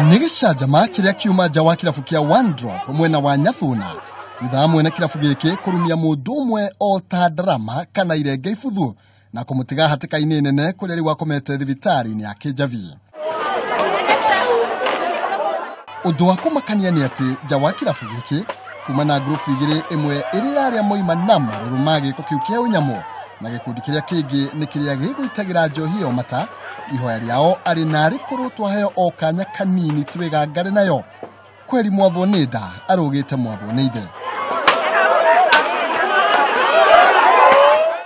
Nĩ gĩcanjama kĩrĩa kiuma nja wa kĩrabu kĩa One Drop mwena wa Nyathuna thutha wa mwene kĩrabu gĩkĩ kũrumia mũndũ ũmwe o ta ndarama kana irenge ibuthu na kũmũtiga hatĩka-inĩ nene kũrĩa rĩu akomete thibitarĩ-inĩ ya Kĩnjabi. Ũndũ wa kũmakania nĩ atĩ nja wa kĩrabu gĩkĩ kuma na ngurubu igĩrĩ, ĩmwe ĩrĩ ya arĩa moima na marũrũ ma gĩko kĩu kĩa ũnyamũ na gĩkundi kĩrĩa kĩngĩ nĩ kĩrĩa gĩgũitagĩra njohi ĩyo mata. Ihoya rĩao arĩ narĩ kũrũ twaheo o kanya kanini twĩgangare nayo. Kweri mwathwo nĩ nda arũgĩte mwathwo nĩ ithe.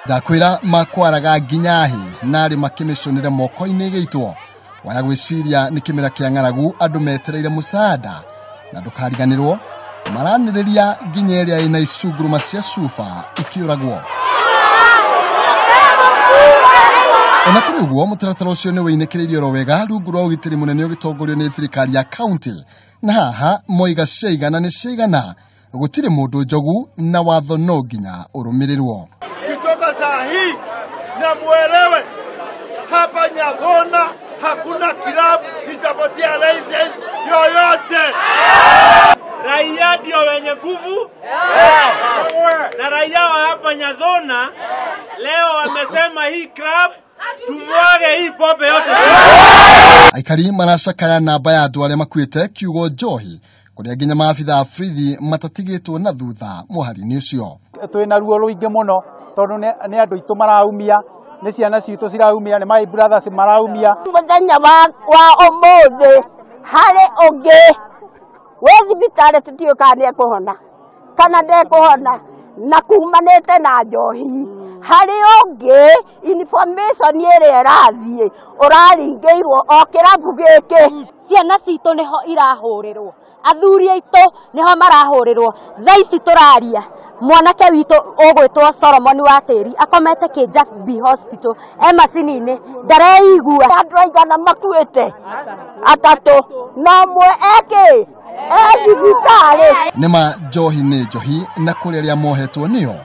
Ndakwĩra makwaraga nginya hĩ narĩ makĩmĩcũnĩre moko-inĩ gĩitwo. Waya gwĩciria nĩ kĩmera kĩa ng'aragu andũ metereire mũsaada na ndũkariganĩrwo maranĩrĩria nginya ĩrĩa ĩna icunguruma cia cuba ikĩũragwo. Ona kũrĩ ũguo mũtaratara ũcio nĩ wĩinĩkĩrĩirio oro wega rungu rwa ũgitĩri mũnene ũgĩtongorio nĩ thirikari ya kaunti, na haha moiga ciaigana nĩ ciaigana, gũtirĩ mũndũ njogu na watho no nginya ũrũmĩrĩrwo. Kitoka saa hii na muelewe, hapa Nyathona hakuna kilabu itapatia license yoyote. Raia ndio wenye nguvu na raia wa hapa Nyathona leo wamesema hii club tumwage hii pombe yote. Aikari maracakaya namba ya andũ arĩa makuĩte kiugo njohi kũrĩa nginya maabitha a borithi matatigĩtwo na thutha mũhari-inĩ ũcio. Twĩna ruo rũingĩ mũno tondũ nĩ andũ aitũ maraumia, nĩ ciana citũ ciraumia, nĩ my brothers maraumia. Mũthenya wa ũmũthĩ harĩ ũngĩ wĩ thibitarĩ tũtiũĩ kana nĩekũhona kana ndekũhona na kumanĩte na njohi. Harĩ ũngĩ information ĩrĩa ĩrathiĩ ũraringĩirwo o kĩrabu gĩkĩ. Ciana citũ nĩho irahũrĩrwo, athuri aitũ nĩho marahũrĩrwo. Thaa ici tũraria mwanake witũ ũgwĩtwo Solomon wa Tĩri akomete Kĩnjabi Hospital e macini-inĩ ndareigua. Andũ aigana makuĩte? Atatũ, na ũmwe ekĩ e thibitarĩ. Nĩma njohi nĩ njohi na kũrĩ arĩa mohetwo nĩyo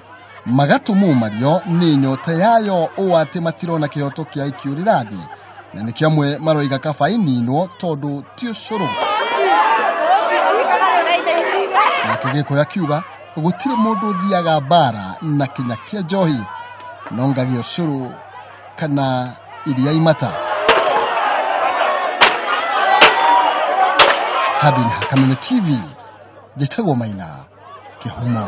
magatumumario nĩ nyota yayo ũũ atĩ matirona kĩhoto kĩa aikio rĩrathi, na nĩkĩo amwe maroiga kaba ĩninwo tondũ ti ũcũrũ. Nake Gĩkũyũ akiuga gũtirĩ mũndũ ũthiaga mbara na kĩnya kĩa njohi no ngagĩa ũcũrũ kana iria imata. Handũ-inĩ ha Kameme TV, njĩtagwo Maina Kĩhumo.